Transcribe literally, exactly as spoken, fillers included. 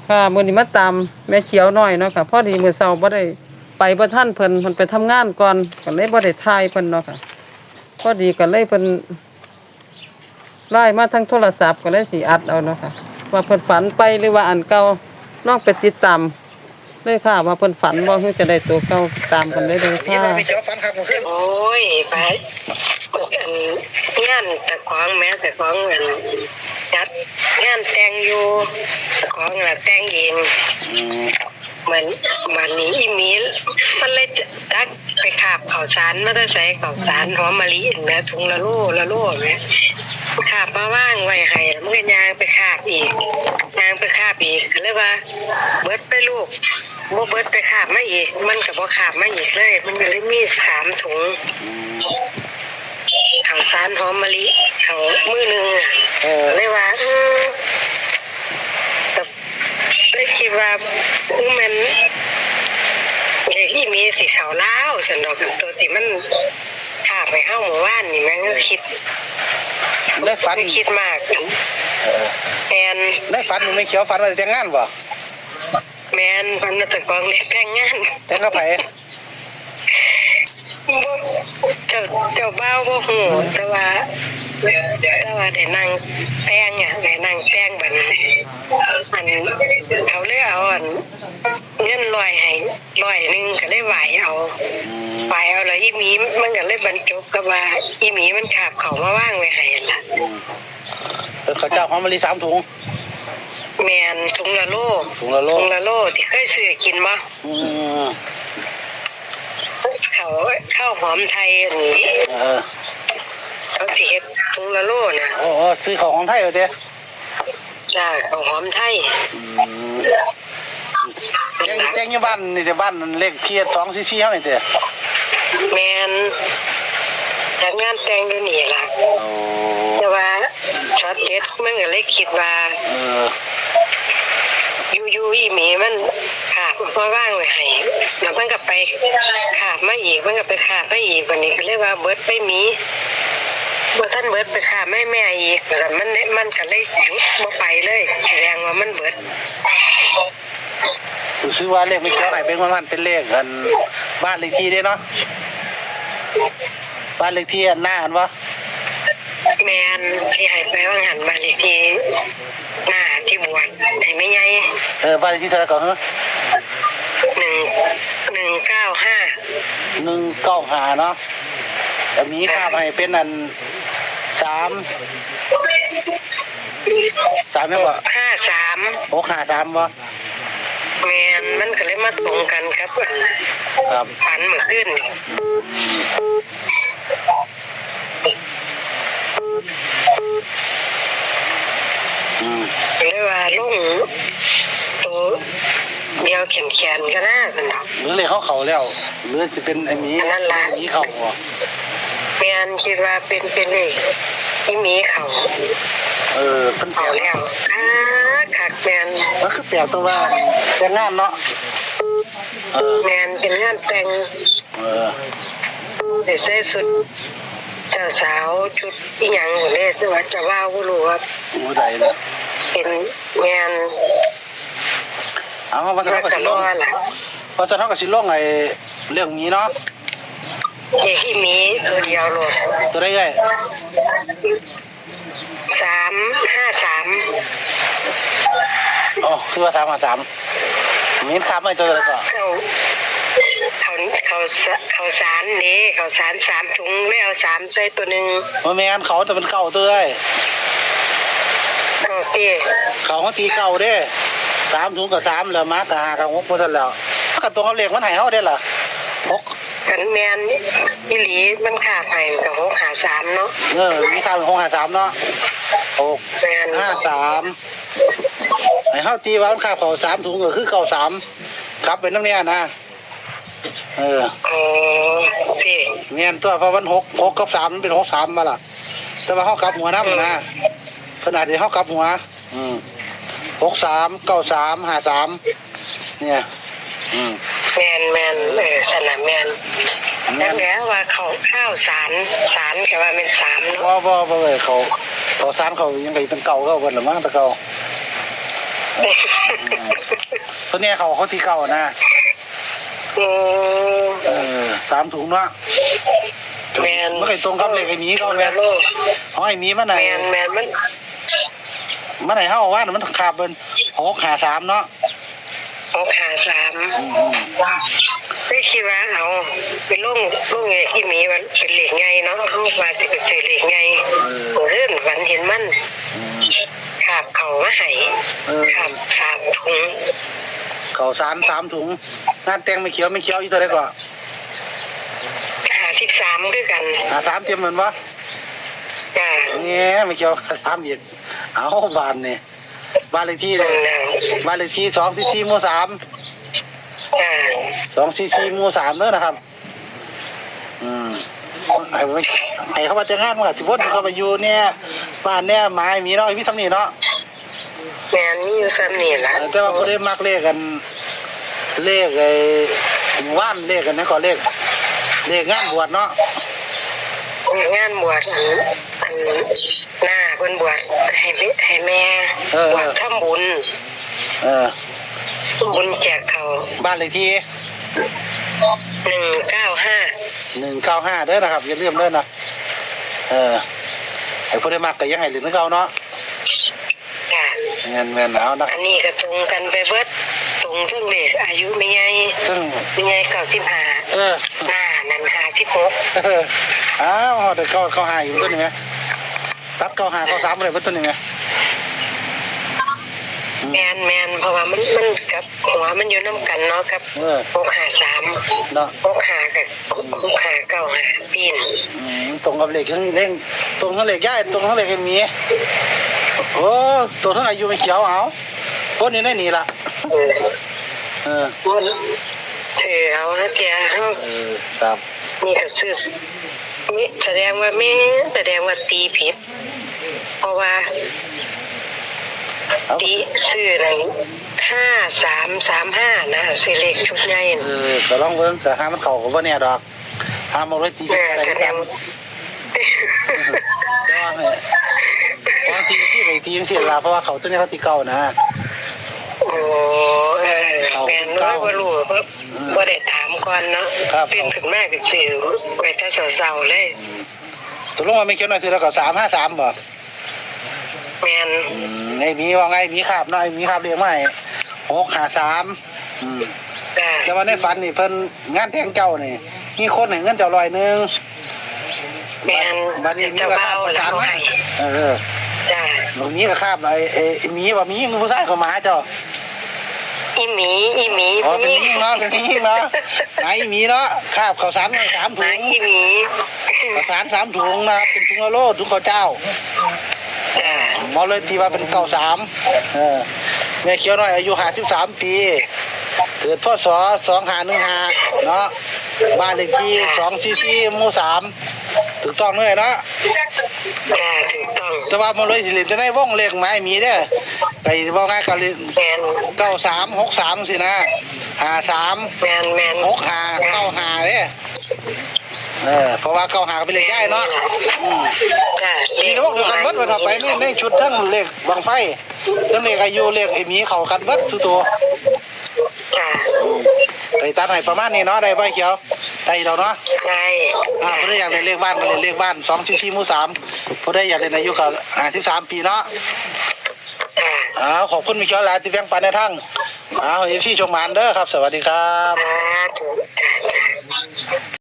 ค่ะ มื้อนี้มาตามแม่เขียวน้อยเนาะค่ะ พอดีมื้อเช้าบ่ได้ไป บ่ทันเพิ่น เพิ่นไปทำงานก่อน ก็เลยบ่ได้ถ่ายเพิ่นเนาะค่ะ พอดีก็เลยเพิ่นไลน์มาทางโทรศัพท์ ก็เลยสิอัดเอาเนาะค่ะ ว่าเพิ่นฝันไปหรือว่าอันเก่า ลองไปติดตามเลยค่ะ ว่าเพิ่นฝันบ่ คือจะได้ตัวเก่า ตามกันได้เลยค่ะ โอ้ย ไป อัน งานเจ้าของแหม เจ้าของ อัน จัดงานแต่งอยู่ เจ้าของน่ะแต่งเอง อืม เหมือน บัดนี้อีหมี มันเลยจักไปคาบข้าวสารมาแต่ไส ข้าวสารหอมมะลิแหม ถุงละโล ละโลแหม คาบมาวางไว้ให้ มันก็ย่างไปคาบอีก ย่างไปคาบอีก ก็เลยว่า เบิดไปลูก บ่เบิดไปคาบมาอีก มันก็บ่คาบมาอีกเลย มันก็เลยมีสามถุง อืม ข้าวสารหอมมะลิ ข้าวมื้อหนึ่งอะ เออ เลยว่า อืม ก็เลยคิดว่า อืม แม่นเลขอีหมีสิเข้าลาว ซั่นดอก ตัวที่มันคาบให้เฮาเมื่อวานนี่ แม่นก็คิด ในฝัน คิดมาก เออ แม่น ในฝันนี่แม่เขียวฝันว่าได้แต่งงานบ่ แม่น ฝันว่าเจ้าของได้แต่งงาน แต่งกับไผ บ่ เจ้า เจ้าบ่าวบ่ฮู้ แต่ว่า แต่ว่าได้นั่งแต่งอะ ได้นั่งแต่งบัดนี้ อัน เขาเลยเอาอัน เงินร้อยให้ร้อยหนึ่ง ก็เลยไหว้เอา อืม ไหว้เอาแล้วอีหมีมันก็เลยบรรจบกับว่า อีหมีมันคาบข้าวมาวางไว้ให้หั่นล่ะ อืม เป็นข้าวเจ้าหอมมะลิสามถุง แม่น ถุงละโล ถุงละโล ถุงละโล ที่เคยซื้อกินบ่ อืม เขา ข้าวหอมไทยอันนี้ เออ เขาสิเฮ็ดถุงละโลน่ะ โอ้ โอ้ ซื้อข้าวหอมไทยเอาเด้ จ้า ข้าวหอมไทย อืม แต่ง แต่งอยู่บ้านนี่เด้ บ้านเลขที่สองสี่สี่เฮานี่เด้ แม่น จัดงานแต่งอยู่นี่ล่ะ โอ้ แต่ว่าช็อตเด็ดมันก็เลยคิดว่า เออ อยู่ๆ อีหมีมันคาบมาวางไว้ให้ แล้วมันก็ไปคาบมาอีก มันก็ไปคาบมาอีก บัดนี้ก็เลยว่าเบิดไปหมี บ่ทันเบิดไปคาบให้แม่อีก แล้วมัน มันก็เลยหยุดบ่ไปเลย แสดงว่ามันเบิด รู้สึกว่าเลขแม่เขียวให้เป็นวันๆ เป็นเลขอันบ้านเลขที่เด้เนาะ บ้านเลขที่อันหน้าอันบ่ แม่น ที่ให้ไปว่าหันบ้านเลขที่หน้าที่บวชให้แม่ใหญ่ เออ บ้านเลขที่เท่าไหร่ก่อนเหรอ หนึ่ง หนึ่งเก้าห้า หนึ่งเก้าห้า เนาะ แล้วมีคาบให้เป็นอัน สาม สามยังบ่ หกห้าสาม หกห้าสามบ่ แม่น มันก็เลยมาตรงกันกับอัน ครับ ฝันเมื่อคืนนี่ อืม ก็เลยว่าลงตัวเดียวแขนๆ ก็น่าสนอก หรือเลขเขาเข้าแล้ว หรือสิเป็นไอ้หมี อันนั้นล่ะ หมีเข้าบ่ แม่น คิดว่าเป็น เป็นเลขอีหมีเข้า เออ เพิ่นแปลก เข้าแล้ว คัก คัก แม่น มันคือแปลกตรงว่าแต่งงานเนาะ เออ แม่น เป็นงานแต่ง เออ ได้ใส่ชุดเจ้าสาว ชุดอีหยังนี่ แต่ว่าเจ้าบ่าวบ่รู้ว่า ผู้ใดนะ เป็น แม่น เอา ว่าแต่เฮาก็สิลง ว่าแต่รอล่ะ ว่าแต่เฮาก็สิลงไอ้เรื่องนี้เนาะ เลขอีหมีตัวเดียวโลด ตัวใดเอ้ย สามห้าสาม อ๋อ คือว่าสามห้าสาม มีคำไอ้ตัวใดก็ เขา เขา เขาสะ เขาสารนี่ เขาสารสามถุง เลยเอาสามใส่ตัวหนึ่ง บ่แม่น เขาแต่เป็นเก้าตัวเอ้ย เอาติ เขามาตีเก้าเด้ สามถุงกับสาม แล้วมากับห้ากับหก หมดแล้ว ก็ตรงกับเลขมันให้เฮาเด้ล่ะ หก คันแม่นอีหลีมันคาบให้ก็หกห้าสามเนาะ เออ มีคาบหกห้าสามเนาะ หก แม่น ห้าสาม ให้เฮาตีว่ามันคาบเข้าสามถุงก็คือเก้าสาม กลับเป็นนำแน่นะ เออ อ๋อ ติ แม่นตัว เพราะมันหก หกกับสามมันเป็นหกสามมาล่ะ แต่ว่าเฮากลับหัวนำนะ เพิ่นอาจสิเฮากลับหัว อืม หกสาม เก้าสาม ห้าสาม เนี่ย อืม แม่น แม่น เออ ซั่นน่ะแม่น แม่น จักแล้วว่าเขาข้าวสาร สารก็ว่าแม่นสามเนาะ บ่ บ่ บ่เอ้ย เขา เขาสารเขายังไงเป็นเก้าก็เพิ่นละมั้ง แต่เก่า ตัวเนี้ยเขาเขาที่เก่านะ อืม เออสามถุงเนาะ แมน มันก็ตรงกับเลขไอ้หมีเขาแม่น โลก ของไอ้หมีมันไหน แมนแมนมัน มันไหนเฮาว่ามันขาบเป็นหกห้าสามเนาะ หกห้าสาม อืมอืม ได้คิดว่าเอาไปลงลงไงที่มีมันเป็นเลขไงเนาะเขาว่าจะเป็นเลขไง เออ ผมเลื่อนฝันเห็นมัน อืม ขาบเขามาให้ เออ ขาบสามถุง เขาสามสามถุง งานแต่งไม่เขียวไม่เขียวอีกตัวใดก่อน ห้าสิบสามด้วยกัน อ่าสามเตรียมเหมือนวะ จ้า เนี่ยไม่เขียวสามอีกเอาบ้านนี่บ้านเลขที่เลยบ้านเลขที่สองสี่สี่หมู่สาม จ้า สองสี่สี่หมู่สามเด้อนะครับ อืมให้ไว้ให้เขามาแต่งงานมาสิบวันเขาไปอยู่เนี่ยบ้านเนี่ยหมายมีเนาะมีทำนี่เนาะ แมนมีอยู่ซ้ำนี่ละ แต่ว่าผู้ได้มักเลขกัน เลขไอ้ว่านเลขกันนะก็เลข เลขงานบวชเนาะ งานบวชอันอันหน้าเพิ่นบวชให้แม่ให้แม่ เออ บวชทำบุญ เออ ทำบุญแจกเขา บ้านเลขที่ หนึ่งเก้าห้า หนึ่งเก้าห้าเด้อนะครับอย่าลืมเด้อนะเออให้ผู้ได้มักก็ยังให้เหรียญเก่าเนาะ จ้ะ เงินเงินเอานะ อันนี้ก็ตรงกันไปเบิดตรงเรื่องเลขอายุไม่ใหญ่ ซึ่ง ไม่ใหญ่เก้าสิบห้า เออ หน้านั้นห้าสิบหก เอออ้าวเดี๋ยวเขาเขาหาอยู่ต้นนี้ไหมตัดเขาหาเขาสามเลยต้นนี้ไหม แมนแมนเพราะว่ามันมันกับหัวมันอยู่น้ำกันเนาะกับ เออ หกห้าสาม เนาะ หกห้ากับหกห้าเก้าห้าปีน อืมตรงกับเลขทั้งเลขตรงทั้งเลขย่ายตรงทั้งเลขไอ้หมีโอ้ตรงทั้งอายุไม่เขียวเอาคนนี้ได้หนีละ เออ เออ วนเออเอาแล้วแกเอา เออครับ นี่ก็ซื้อนี่แสดงว่าแม่แสดงว่าตีผิด เพราะว่า เอา ตีซื้ออะไรห้าสามสามห้านะซื้อเลขชุดใหญ่ เออก็ลองเบิ่งแต่ห้ามันเข้าก็บ่แน่ดอกห้ามันเลยตี เอ ผิด อ อะไร แสด กั ง นแต่ว่าเนี่ยบางทีที่ไปตีจังซี่ล่ะเพราะว่าเขาตัวนี้เขาตีเก่านะ โอ้เออแม่นว่าบ่รู้เพราะบ่ได้ถามก่อนเนาะ ครับ ตื่นขึ้นมาก็ซื้อไปแต่เช้าๆเลย ตกลงว่าไม่เขียวหน่อยสิแล้วก็สามห้าสามบ่ แม่น อืมไอ้หมีว่าไงหมีคาบเนาะไอ้หมีคาบเรียกมาให้หกห้าสามอืม จ้า แต่ว่าในฝันนี่เพิ่นงานแทงเจ้านี่มีคนให้เงินเจ้าร้อยหนึ่ง แม่น บัดนี้มี เจ้า ก็ บ่า คาบ ว ข้าว แล้ สาร ว มา ให้ เออ จ้า บักหมีก็คาบไอ้ไอ้หมีว่ามียิงผู้ชายเข้ามาหาเจ้า อีหมีอีหมี อ๋อ ผู้ เป็น นี้ ยิงเนาะเป็นยิงเนาะหมาอีหมีเนาะคาบข้าวสารมาสามถุ หมาง อีหมี ข้าวสารสามถุงนะครับเป็นถุงละโลถุงข้าวเจ้า จ้า หมอเลยตีว่าเป็นเก้าสามเออแม่เขียวน้อยอายุห้าสิบสามปีเกิดพศสองห้าหนึ่งห้าเนาะบ้านเลขที่สองสี่สี่หมู่สามถูกต้องเลยเนาะ จ้าถูกต้อง แต่ว่าหมอเลยสิเล่นแต่ในวงเลขไม้มีเด้อไปว่าง่ายก็เล่น แม่น เก้าสามหกสามสินะห้าสาม แม่นแม่น หกห้าเก้าห้าเด้อเออเพราะว่าเก้าห้าเป็นเลขย่ายเนาะอืม จ้า มีโรคเดียวกันเบิดว่าถ้าไปในในชุดทั้งเลขบังไฟทั้งเลขอายุเลขไอ้หมีเข้ากันเบิดสุดตัว จ้า ไปตัดให้ประมาณนี้เนาะได้บ่เขียวได้แล้วเนาะ ได้ อ่าผู้ใดอยากเล่นเลขบ้านก็เล่นเลขบ้านสองสี่สี่หมู่สามผู้ใดอยากเล่นอายุก็ห้าสิบสามปีเนาะ จ้า อ้าวขอบคุณมีเขียวหลายที่แบ่งปันในทั้งอ้าวเอฟซีชมหมานเด้อครับ สวัสดีครับ สาธุจ้าจ้า